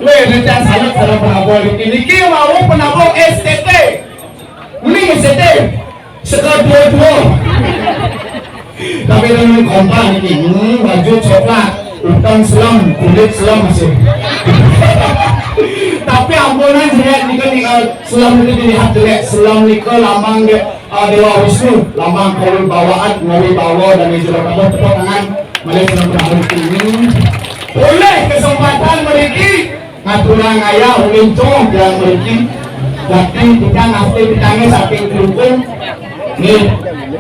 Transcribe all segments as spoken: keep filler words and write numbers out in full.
Wéh, nanti salah, salah penabur. Niki wau penabur S T T. Ini S T T. Sekedua-dua. Tapi dengan kompak ini, hmm, baju coklat, utang selam, kulit selam masih. Tapi ampunan jelek nika, nika selam itu dilihat jelek. Selam nika lambang dia, ah, Dewa Wisnu, lambang kewibawaan, ngawi bawa dan jero kabeh tepuk tangan. Mari senang berabot ini. Oleh kesempatan meriki, ngaturang ayah ulin cong yang meriki. Jadi kita asli kita saking Kelungkung. Nih,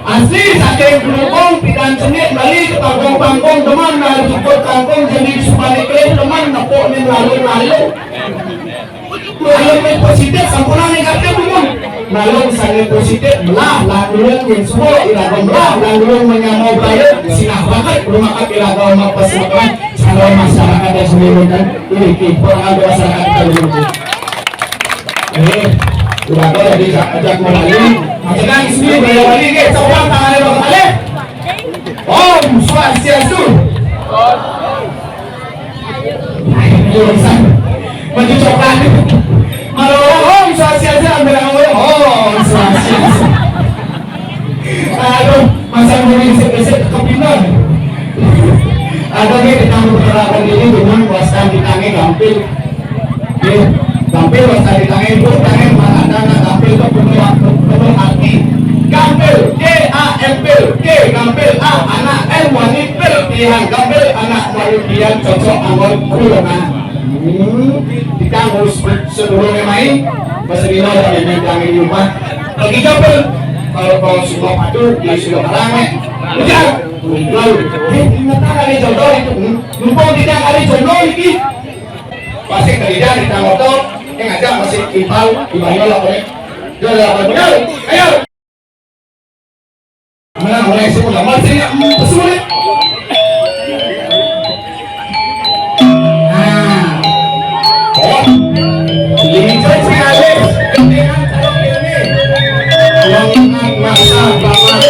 asli saking Kelungkung, pidan cenit balik ke pangkung-pangkung teman, dari cukup kangkung jadi subalik kelih teman, nepuk nih lalu-lalu. Lalu yang positif, sampurna negatif pun. Lalu misalnya positif, belah, lalu yang suara, iraga belah, lalu menyamau beraya, sinah banget, rumah kat iraga rumah pesantren, calon masyarakat yang sendiri kan, ini kita ada masyarakat kita dulu. Eh, iraga jadi ajak kembali, maksudnya di sini beraya balik, eh, coba tangannya berapa kali? Om Swastiastu. Jurusan baju coklat. Kalau orang Om Swastiastu, ambil orang orang Om Swastiastu. Aduh, masa dulu isip-isip kepingan. Ada nih kita memperkenalkan diri dengan wastan di tangi gampil. Nggih, gampil wastan di tangi, Bu, tangi marana gampil itu penuh, penuh hati. Gampil, G A M P I L, G gampil A, anak M wani pil, tiang gampil anak wani tiang cocok anggon kulona. Hmm, kita harus sedulurnya main, masa dino dan yang tangi di rumah. Bagi gampil, kalau kau suka padu, dia suka barang, eh. Ujar, ujar. Eh, ingat tak ada jodoh itu, hmm? Mumpung tidak ada jodoh ini. Masih kerja di tangotol, yang ngajak masih impal, di banyak lah, boleh. Jual lah, boleh. Ayo. Mana mulai semua gambar sih, ya? Hmm, pesulit. Nah. Oh. Lincah sekali. Kemudian kalau ini. Yang ingat masa bapak.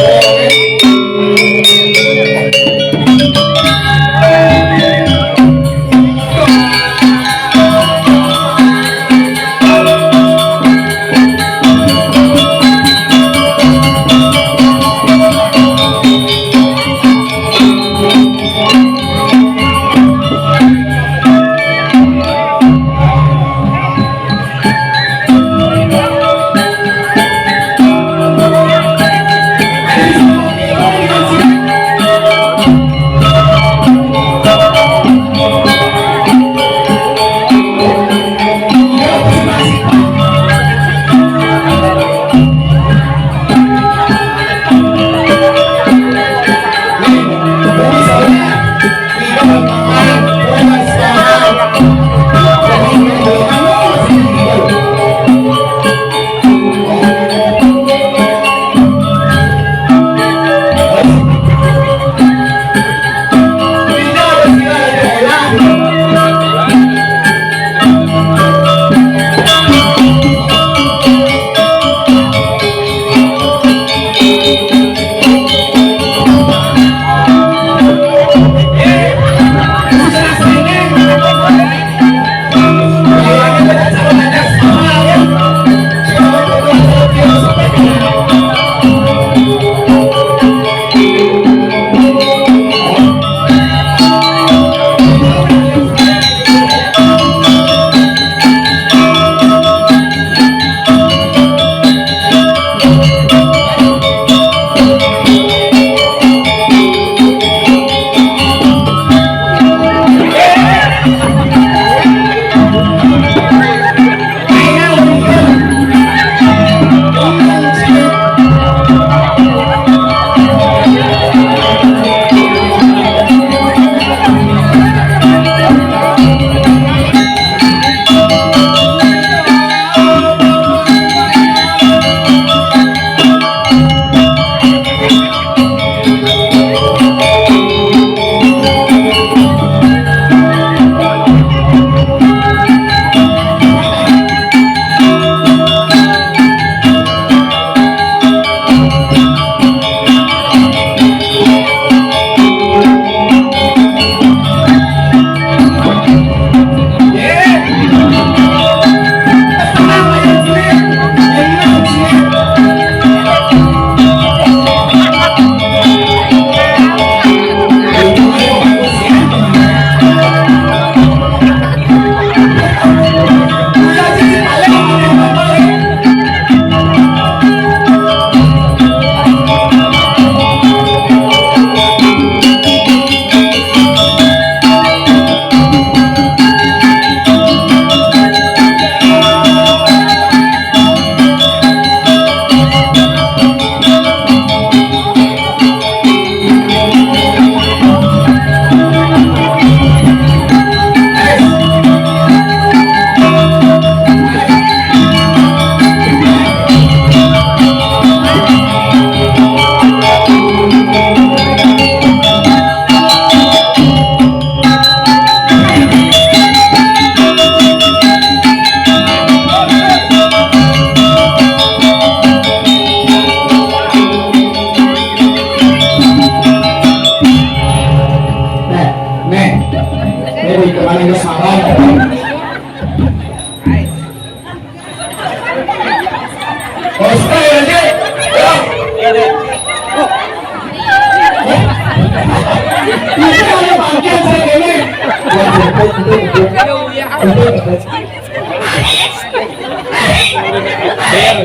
Tenang.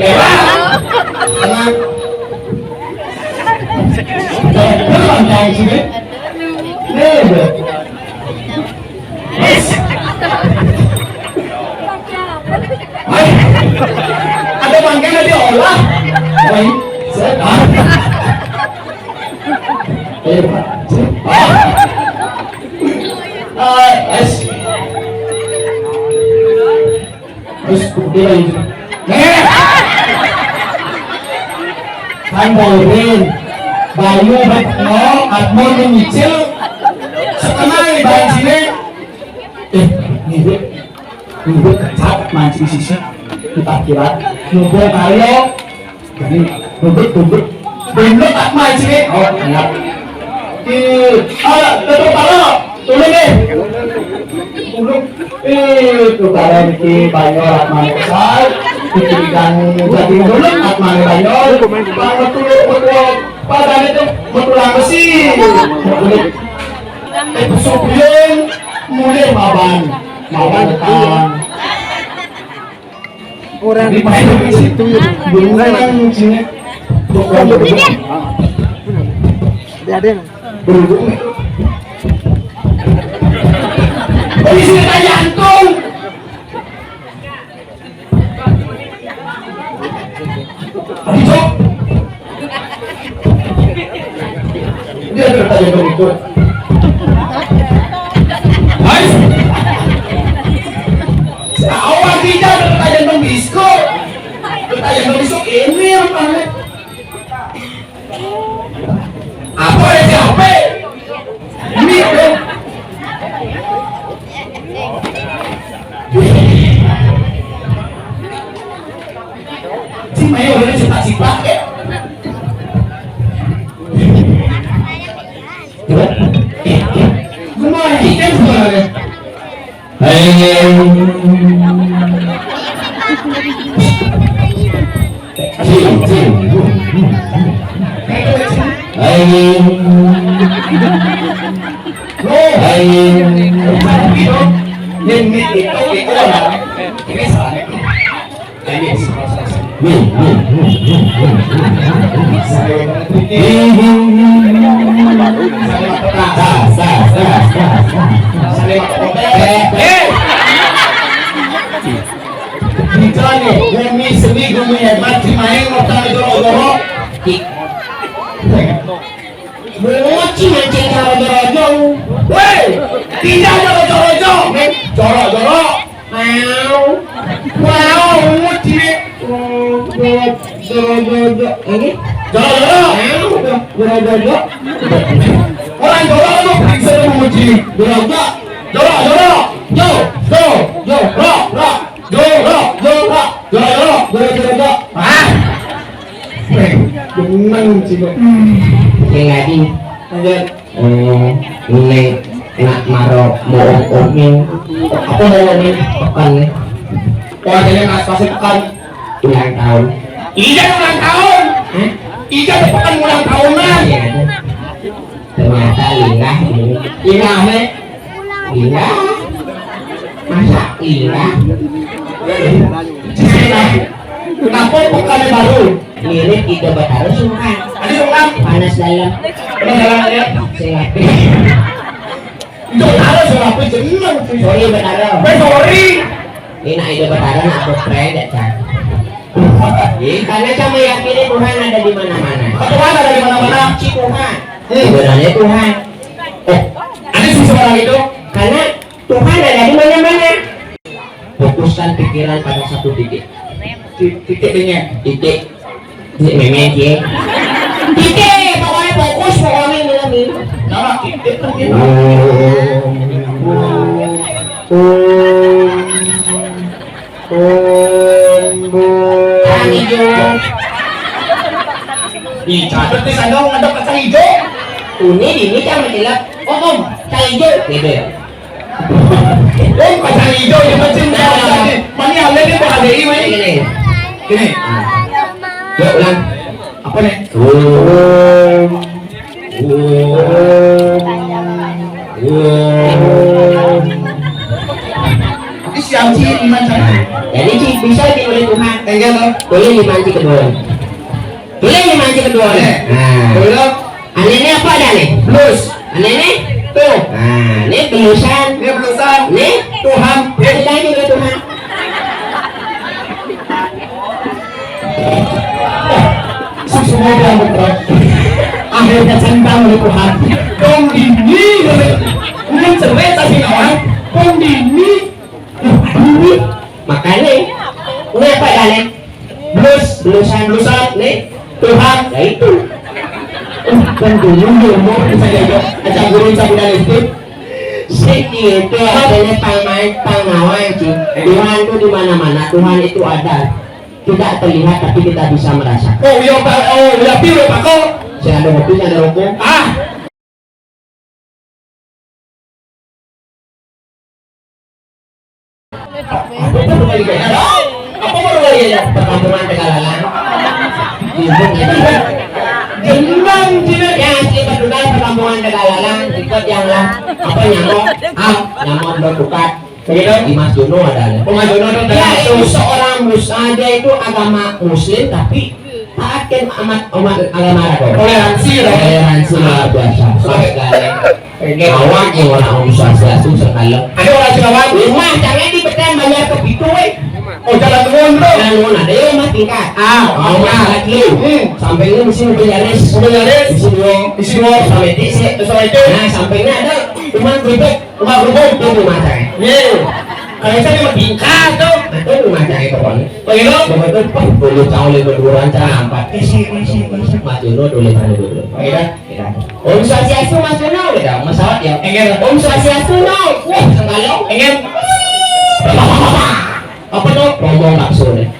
Tenang, jangan sini. Nih, udah. Wes. Hai. Ada mangga nggak diolah? Baik. Saya. Ayo, Pak. Ah. Ah, es. Terus bukti lagi. Nih. Kan baurin. Bayu, Retno, Atmo, Micil. Setengah nih, bahan sini. Eh, nih, Bu. Nih, Bu, kecap, mancing sisi. Kita kira. Ngumpul karyo. Jadi, duduk, duduk. Duduk, tak main sini. Oh, enak. Ih, ah, tutup pala. Tulung, eh. Tulung. Eh, tukaran iki banyu ora manusai. Iki dikang dadi dulur, tak main banyu. Bang metu, metu, padane tuh, metu lang besi. Eh, pesupian, mulih maban. Maban, Kang. Orang di situ ya. Bukan yang sini. Bukan. Dia ada yang. Oh, di sini tanya antum. Ayo. Dia bertanya dong itu. Hai. Awak tidak bertanya dong disko. Bertanya dong disko ini yang mana? Apa ada siapa? Ini dong. Si Mayo udah cepat-cepat ya. Coba. Semua ini kan sebenarnya. Hai. Hai. Hai. Ini salah. Dijane, gumi seni, gumi hebat, dimain ngutang jorok-jorok. Mochi mancing jorok-jorok. Weh, tidak ada jorok-jorok, men. Jorok-jorok. Mau. Mau, mochi, men. Jorok-jorok. Ini? Jorok-jorok. Mau, jorok-jorok. Orang jorok lu periksa lu mochi. Jorok-jorok. Jorok-jorok. Yo, yo, yo, rok, rok. Jorok, jorok. Jorok-jorok. Jorok-jorok. Ah. Weh, demen sih kok. Sing lagi. Lanjut. Eh, ini nak maro mau omin. Apa mau omin? Pekan nih. Keluarganya Mas pasti pekan. Ulang tahun. Iya ulang tahun. Hah? Iya pekan ulang tahunan. Iya, ada. Ternyata Lina ini. Lina, he? Lina. Masa Lina? Lina. Kenapa bukannya baru? Mirip Ido Betara sungkan. Ada sungkan? Panas dalam. Panas dalam, ya? Sing apik. Ido Betara sing apik, jeneng. Sorry, Betara. Eh, sorry. Ini nak Ido Betara, nak aku friend, ya, Cak. Iya, karena saya meyakini Tuhan ada di mana-mana. Tuhan ada di mana-mana. Kunci Tuhan. Hmm. Sebenarnya Tuhan. Eh, ada sih seorang itu. Karena Tuhan ada di mana-mana. Fokuskan pikiran pada satu titik. Ti-, titik ini. Titik. Titik memang, ya. Titik, pokoknya fokus, pokoknya ini, ini. Nama titik kan dia. Om. Om. Om. Kacang hijau. Ih, catet di sana, ngadep kacang hijau. Ini, ini, jangan hilap. Oh, Om, kacang hijau. Gitu ya. Eh, kacang hijau ya, macam mana? Mana ada dia, Pak, ada ini, ini. Ini. Ini. Ya, ulang. Apa nih? Om. Om. Om. Ini siang sih, gimana caranya? Jadi, Ci, Bisa diulih Tuhan. Enggak, toh. Ulih liman cik kedua. Ulih liman cik kedua. Eh. Nah. Ulih. Ane ne apa dah ne? Blus. Ane ne? Tuh. Nah, ne blusan. Ne blusan. Ne? Tuhan. Ada lagi ne Tuhan. Semua bilang betul. Akhirnya centang oleh Tuhan. Dong dini, ini cerai tapi kawan. Dong dini. Dini. Makanya, ini apa dah ne? Blus, blusan, blusan, ne? Tuhan, ya itu. Uh, kan dulu dia mau saya ajak guru saya bilang itu. Siki itu adalah pamain pangawan, Ci. Tuhan itu di mana-mana. Tuhan itu ada. Tidak terlihat, tapi kita bisa merasa. Oh, iya, Pak. Oh, iya, Pi, Pak, kok. Saya ada kopi, saya ada rokok. Ah. Apa perlu lagi? Apa perlu lagi? Perkampungan Tegalalang. Jenang, jenang. Yang asli Padura, perkampungan Tegalalang. Ikut yang lah. Apa nyamuk? Ah, nyamuk belum buka. Begitu? Di Mas Jono ada. Oh, Mas Jono ada. Dia itu seorang mus-, ah, dia itu agama Muslim, tapi taat kan amat, amat agama Arab. Toleransi, ya. Toleransi luar biasa. Baik. Awak yang orang Om Swastiastu sekalem. Ada orang Singawang. Rumah jangan di Betan bayar ke pintu, eh. Oh, jalan turun, bro. Jalan turun ada ya rumah tingkat. Ah, oh, rumah tingkat. Lagi. Hmm. Sampingnya di sini mobil Yaris. Mobil Yaris. Di sini, oh. Di sini, oh. Sampai di sini. Terus sampai itu. Nah, sampingnya ada rumah kerupuk. Rumah kerupuk itu rumah saya. Iya. Kalau saya mau tingkat tuh. Itu rumah saya pokoknya. Begitu? Pokoknya pas dulu tahu lima dua orang cara empat. Eh, sih, eh, sih, eh, sih. Mas Jono dulu, Mas Jono dulu. Begitu? Iya. Om Swastiastu, Mas Jono, udah, Mas Sawat, ya. Enggak. Om Swastiastu, no. Wah, sengkalo. Enggak. Apa tuh? Rombong bakso nih.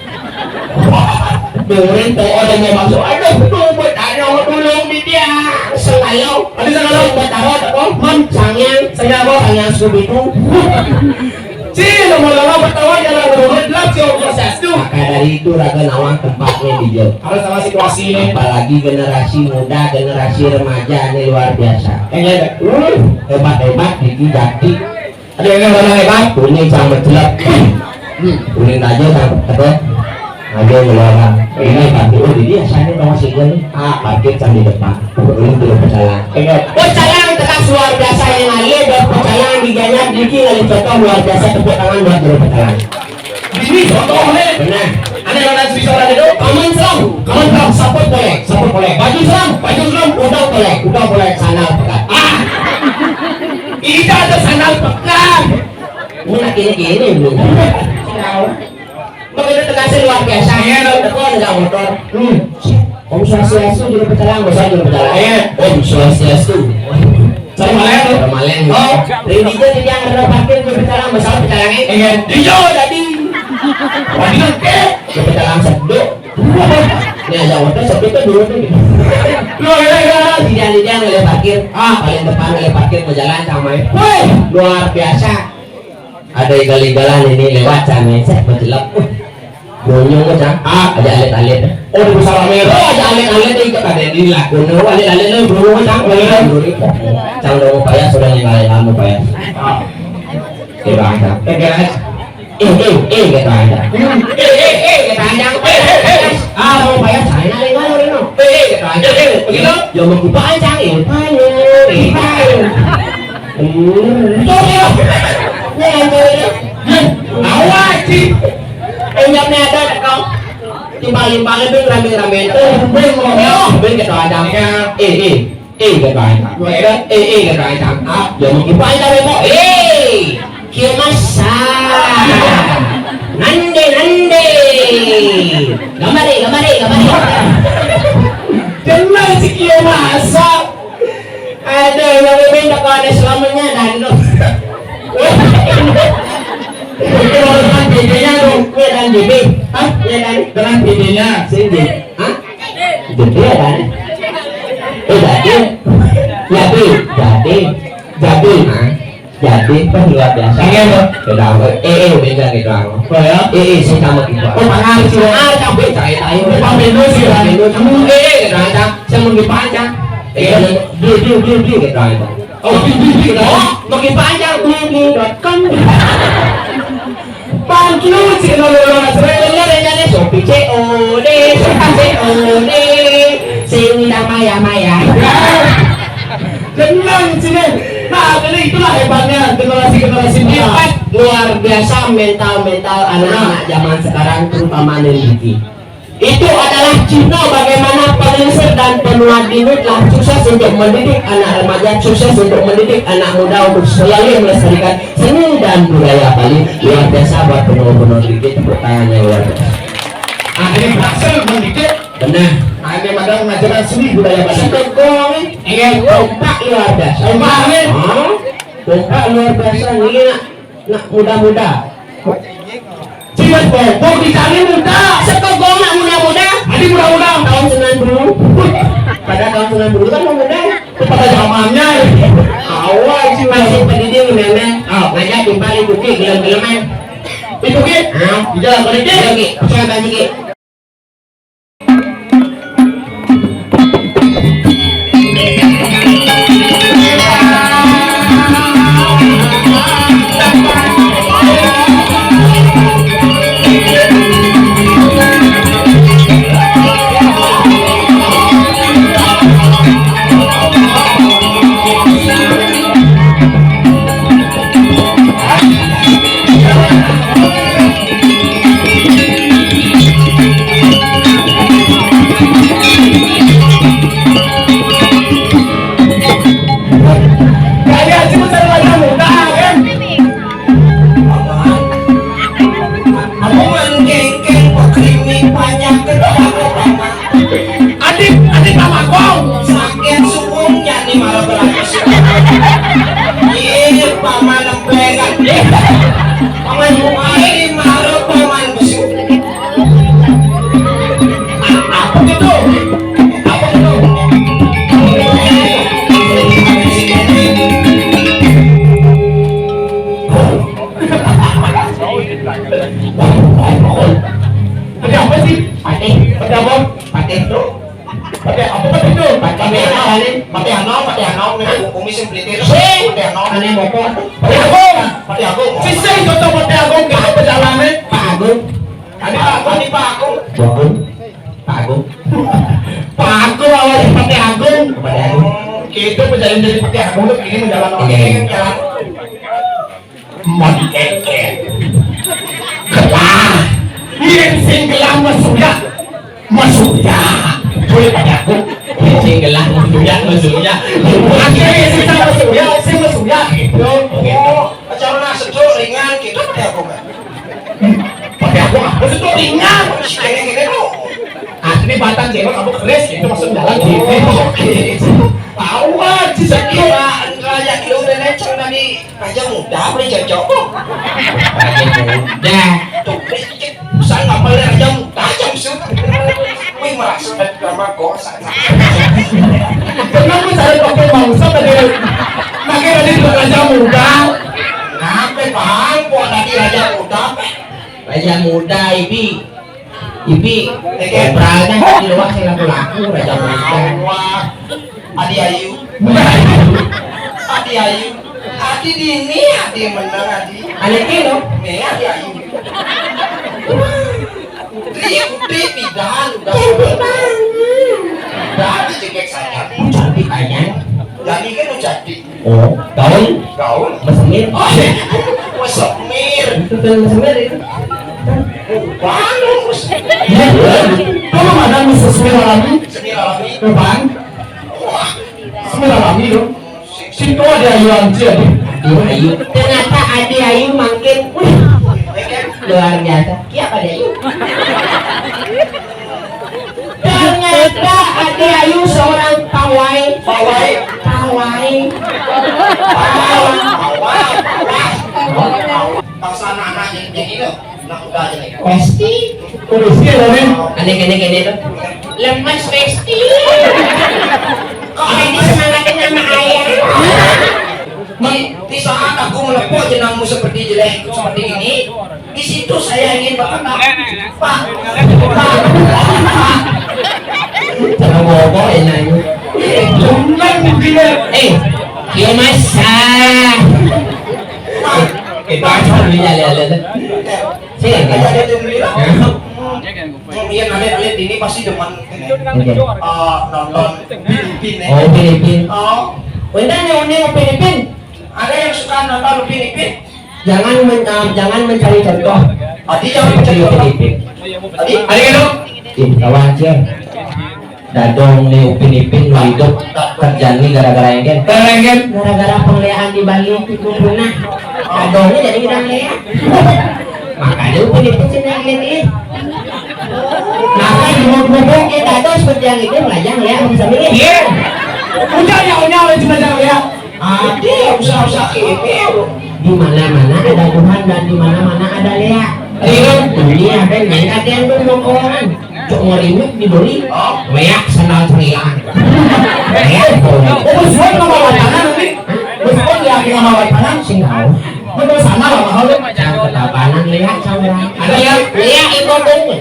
Dengerin tuh, ada yang bakso. Aduh, tuh, buat ada orang tolong di dia. Sengkalo. Ada sengkalo. Buat apa, apa? Man. Sangyang. Sangyang apa? Sangyang Scooby-Doo. Cih, lama-lama bertawa jalan menurut lap, si Om Swastiastu. Maka dari itu, raga nawang tempatnya di Jog. Harus sama situasi ini. Apalagi generasi muda, generasi remaja ini luar biasa. Yang ada. Uh, hebat-hebat, gigi jati. Ada yang orang hebat, kuning sama jelek. Hmm. Kuning aja sama tebal. Aja ngeluaran. Ini parkir, oh, jadi asalnya kamu sih nih. Ah, parkir sama di depan. Kuning dulu pecalang. Iya. Pecalang tegas luar biasa yang ada dan pecalang di Gianyar, Diki, lalu contoh luar biasa, tepuk tangan buat dulu pecalang. Ini contoh, nih. Benar. Ada yang ada bisa orang itu? Kaman selam. Kaman selam, saput boleh. Saput boleh. Baju selam. Baju selam. Udang boleh. Udang boleh. Sandal pekat. Ah. Ini ada sandal pekat. Ini nak kini-kini dulu. Begitu tegasnya luar biasa. Iya, dong. Tekan nggak motor. Hmm. Om Swastiastu, juru pecalang, besar juru pecalang. Iya. Om Swastiastu. Saya malah tuh. Orang Maleng. Oh. Dari dia, dia yang ada parkir juru pecalang, besar pecalang, eh. Iya. Iya, tadi. Waduh, eh. Juru pecalang seduk. Ini aja motor seduk kan dulu tuh gitu. Lu, iya, iya. Tidak, tidak, nggak ada parkir. Ah, paling depan nggak ada parkir, mau jalan sama, eh. Woi, luar biasa. Ada igal-igalan ini lewat sana, saya mencelok. Uh, bonyong, Cang. Ah, ada alit-alit. Oh, di pusara merah. Oh, ada alit-alit itu ada di lagu. Nah, alit-alit itu bonyong, Cang. Bonyong. Cang, udah mau payah, sudah nih, kalian mau payah. Ah. Oke, Bang, Cang. Oke, guys. Eh, eh, eh, kata aja. Hmm. Eh, eh, eh, kata aja. Eh, eh, eh. Ah, mau payah, saya nanya kalau Reno. Eh, eh, kata aja. Eh, begitu? Ya, mau kupancang, eh, payah, eh, payah. Hmm. Tuh, ya. Ini yang cewek, ya. Awas, Ci. Enyapnya ada, kau. Timbal-timbal itu rame-rame. Oh, ben, oh, ben, kata aja. Eh, eh. Eh, kata aja. Eh, eh, kata aja. Ah, ya, mau kupancang, ya, kok. Eh, kiyo masa. Nande, nande. Gambar, eh, gambar, eh, gambar, eh. Kenal si kiyo masa. Ada yang minta kau ada selamanya dan lo. Itu orang bedanya dong, gue dan J B. Hah? Ya kan? Dengan bedanya. Sini. Hah? Gede kan? Eh, jadi. Jadi, jadi. Jadi, nah. Jadi, kan luar biasa. Iya, Bang. Beda, eh, eh, beda gitu, Bang. Oh, ya? Eh, eh, sih sama gitu. Oh, pernah sih, Bang. Ah, tapi saya tahu. Bang Beno sih, Bang. Bang Beno sama, eh, eh, gitu, Bang. Saya mau dipanjang. Eh, dia, dia, dia, dia, gitu, Bang. Oh, dia, dia, dia, gitu. Oh, mau dipanjang, dia, dia, dot com. Bang, lu sih, lo, lo, lo, lo, Hebat, luar biasa mental-mental anak-anak zaman sekarang, terutama Neng Vicky. Itu adalah cihno bagaimana pelingsir dan penua dini telah sukses untuk mendidik anak remaja, sukses untuk mendidik anak muda untuk selalu melestarikan seni dan budaya Bali. Luar biasa buat penua-penua dini, tepuk tangan yang luar biasa. Akhirnya berhasil mendidik. Benar. Akhirnya madang ngajaran seni budaya Bali. Sudah gong, eh. Iya, kompak luar biasa. Kompak, eh. Hah? Kompak luar biasa, ini nak, nak muda-muda. Cina bobo dicari muda. Sekolah nak muda-muda. Adi muda-muda. Tahun sembilan puluh. Pada tahun sembilan puluh kan mau muda. Itu pada zamannya. Awal sih masih pendidik, memang. Ah. Banyak timbal itu, Ki, gelem-geleman. Itu, Ki? Hah? Di jalan, Ki? Iya, Ki. Siapa, Ki? Kali aja besar lagi muda, kan? Aku mah kengkeng, pekering banyak, kenapa, Paman? Adik, adik Paman, kong. Sakit suungnya nih, malah berapa sih? Ih, Paman, plegat. Paman, ini malah Paman besuk. Apa gitu? Apa gitu? Ada apa sih? Patih. Ada apa? Patih tuh. Patih apa, patih tuh? Patih anom. Patih anom, patih anom. Nih, kumis yang pelintir. Sing. Patih anom. Aneh moko. Patih Agung. Patih Agung. Sing, sing, contoh Patih Agung. Kita berjalan nih. Pak Agung. Tadi Pak Agung, ini Pak Agung. Pak Agung. Pak Agung. Pak Agung awalnya Patih Agung. Patih Agung. Kita berjalan dari Patih Agung tuh ini menjalan. Oke. Jalan. Mau dikeket. Gelah. Yen sing gelah mah suya. Mah suya. Boleh Patih Agung. Yen sing gelah mah suya, mah suya. Akhirnya sing mah suya, sing mah suya. Gitu. Oke. Oh, acara sedot ringan gitu, Patih Agung, kan? Patih Agung, apa sedot ringan? Gini-gini tuh. Asli batang jenggot, kamu keris, gitu, masuk jalan, gitu. Tahu aja, sedot. Raya, lu udah lecet tadi. Raja muda apa cocok? Raja muda. Tuh, saya nggak boleh raja muda, jam sudah. Wih, merasa sama kok. Kenapa saya pakai bangsa tadi? Pakai tadi raja muda. Kenapa, Bang? Kok tadi raja muda? Raja muda, Ibi. Ibi, obralnya di luar sing laku-laku, raja muda. Wah, Adi Ayu. Adi Ayu. Adi dini, Adi menang, Adi. Anak kilo? Nih, Adi Ayu. Ri, Ri, pidan, udah. Cantik banget. Udah, dicekek saja. Cantik aja. Jadi kan cantik. Oh, gaul? Gaul. Mesemir. Oh, mesemir. Itu kan mesemir itu. Bagus. Iya, iya. Kamu mana Mister Semir Alami? Semir Alami. Depan. Wah. Semir Alami loh. Situ ada Ayu Anji ada. Ayu, Ayu. Ternyata Adi Ayu makin, wih, luar biasa. Siapa Adi Ayu? Ternyata Adi Ayu seorang pawai. Pawai. Pawai. Pawai. Pawai. Pawai. Bahasa anak-anak yang, yang ini loh. Anak muda aja nih. Pasti. Polisi ya, Ren? Aneh, aneh, aneh tuh. Lemas, Pesti. Kok ini semangatin sama ayah? Di, di saat aku melepok jenangmu seperti jelek, seperti ini, di situ saya ingin berkata, "Pak, Pak, Pak." Cara ngomong enaknya. Jangan begini. Eh, dia masa. Pak, kita harus lihat, lihat, lihat. Sini, Pak. Ada, ada, ada, ada. Oh, iya, kalian, kalian ini pasti demen ini. Oke. Eh, nonton Filipin, ya. Oh, Filipin. Oh. Wenda nih, ini mau Filipin. Ada yang suka nonton Filipin? Jangan men- eh, jangan mencari contoh. Adi jangan mencari contoh. Adi? Adi kan, Dok? Ih, kawan aja. Dadong nih Upin Ipin nu hidup kerjaan nih gara-gara engken. Gara-gara engken? Gara-gara pengliaan di Bali itu punah. Dadongnya jadi kita ngeliat. Makanya Upin Ipin sini ngeliat nih. Maka di gubuk kita tuh seperti yang itu belajar ngeliat sama sendiri. Iya. Udah ya, udah, udah, cuma jangan lihat. Ada yang usah-usah ini. Di mana-mana ada Tuhan dan di mana-mana ada Lea. Iya. Ini ada yang ada yang tuh mau orang. Cok mau rimik dibeli. Oh. Lea sandal cerian. Lea. Oh, bos, buat nama wacana nanti. Bos, buat ya, nama wacana. Sing tahu. Betul sana lah, mahal tuh. Jangan ketabanan Lea sama. Ada ya? Lea itu tuh.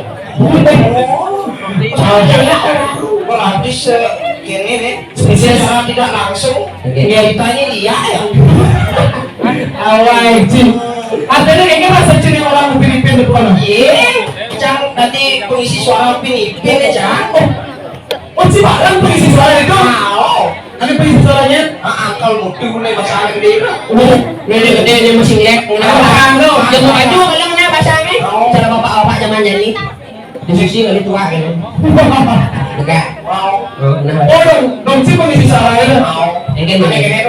Berarti se- gini nih, spesial secara tidak langsung. Oke. Dia ditanya dia ya. Awai, Ci. Artinya kayaknya masa ciri orang Upin Ipin depan. Iya, Cang tadi pengisi suara Upin Ipin ya, Cang. Oh, oh, Ci barang pengisi suara itu? Mau. Ada pengisi suaranya? Ah, angkel mutu nih bahasa gede. Oh, gede gede ini masih ngek. Nah, bang, tuh, dia mau baju kalau mana bahasanya? Oh. Cara bapak-bapak zaman jadi. Di sisi lebih tua kan. Enggak. Mau. Oh, nah. Oh, dong, dong, Ci pengisi suara itu. Mau. Ini kan begini.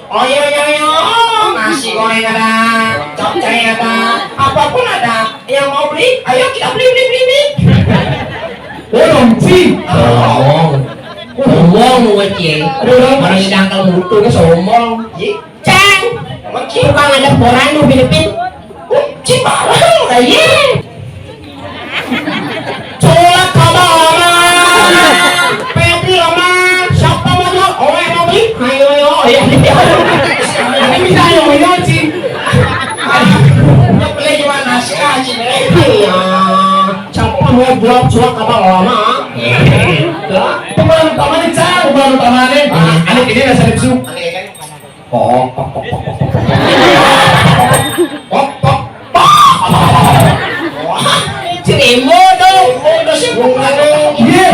Oh, iya, iya, iya. Nasi goreng ada, capcay ada, apapun ada. Yang mau beli, ayo kita beli, beli, beli, beli. Oh, dong, Ci. Ngomong. Ngomong, Ci. Orang sedang kalau mutu, sombong. Iya. Cang, tukang ada koran di Filipin. Oh, Ci barang lah, iya. Colak kabar lama. Febri lama. Siapa mau jual? Oh, yang mau beli? Ayo, ayo. Iya. Ini bisa ayo, ayo, Ci. Yang beli gimana sih, Ci? Iya. Siapa mau jual? Colak kabar lama. Itu bulan utamanya, Cang. Bulan utamanya. Anak ini rasa nafsu. Pok, pok, pok, pok, pok, pok. Pok, pok, pok. Wah, si Rembo tuh. Rembo tuh si Rembo. Iya,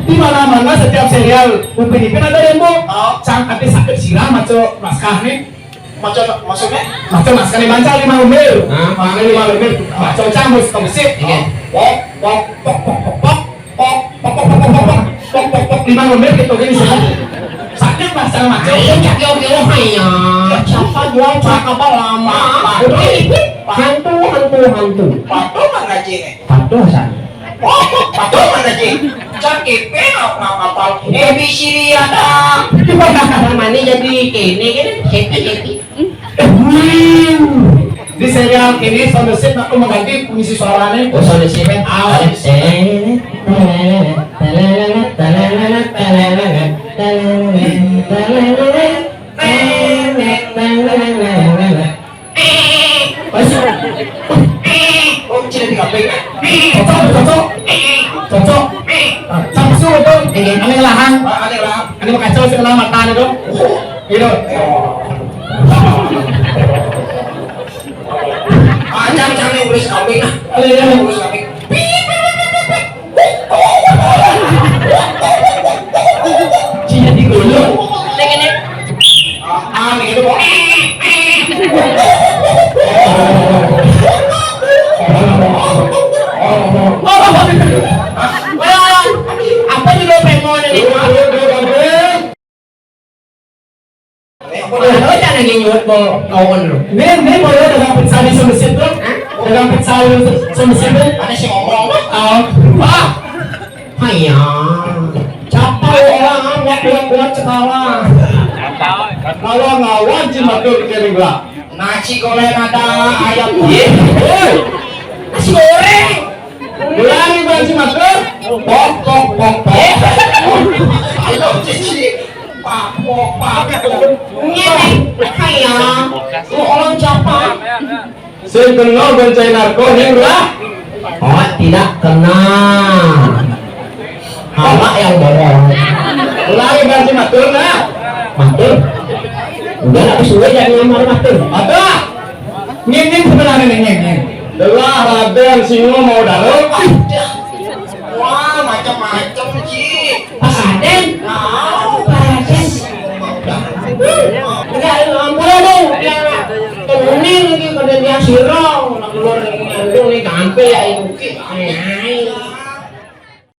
di mana-mana setiap serial Upin Ipin ada Rembo. Oh. Cang ati sakit sirah maco naskah nih. Maco, maksudnya? Maco naskah nih, bancal lima lembar. Hah? Mana lima lembar? Maco Cang, mus, tong sip. Iya. Pok, pok, pok, pok, pok, pok. Pok, pok, pok, pok, pok, pok, pok, pok, lima menit gitu, gini, sudah. Sakit, Pak, sama macam. Ayo, cak, yo, yo, ayo. Siapa jual cak apa lama? Pak, Pak. Udah, ini hantu, hantu, hantu. Patung mana, Cing? Patung, San. Oh, patung mana, Cing? Cak, P, apa, apa? A B C D ada. Mana jadi kene, kene? Happy, happy. Di serial ini sound effect aku mengganti pengisi suaranya. Oh, sound effect. Ah. Pas. Oh, tidak di kafe. Cocok, cocok. Cocok. Ah, sampai suruh tuh. Ini, ini lahan. Ah, ada lahan. Ini mau kacau sebelah mata nih, tuh. Gitu. Acan cari urus kambing ah. Iya, iya. Urus kambing. Cia di dulu. Nek, nek. Ah, ah, nih, itu, Bang. Apa judul pengen ini? Aduh, aduh, aduh, aduh. Udah, lo jangan lagi nyuwut mau kawan lo. Ini, ini mau lo dagang pizza di Sumber Street, bro? Hah? Dagang pizza di Sumber Street, bro? Ada si ngomong, bro. Oh. Wah. Haiya. Capek orang, ah, buat, buat, buat sekarang. Kalau ngawat, jimat tuh, kering lah. Nasi goreng ada, ayam. Ih, woi. Nasi goreng. Ulangi, Bang, jimat tuh. Pok, pok, pok, pok. Ayo, cici. Pak, pok, pak. Ngene, haiya. Lu orang siapa? Sing kenal bonceng narko, ning lah. Oh, tidak kenal. Awak yang bohong. Ulangi, Bang, jimat tuh, nah. Matur. Udah, tapi suwe jangan ngamar matur. Apa? Ngene sebenarnya, ngene. Delah Raden Singo mau dalam. Wah, macam-macam, Ci. Pak Raden. Nah. Pak Raden. Enggak, ampun, aduh. Turunin lagi pada dia. Sira nak keluar ning ngandung ning tampil ya iki. Ae.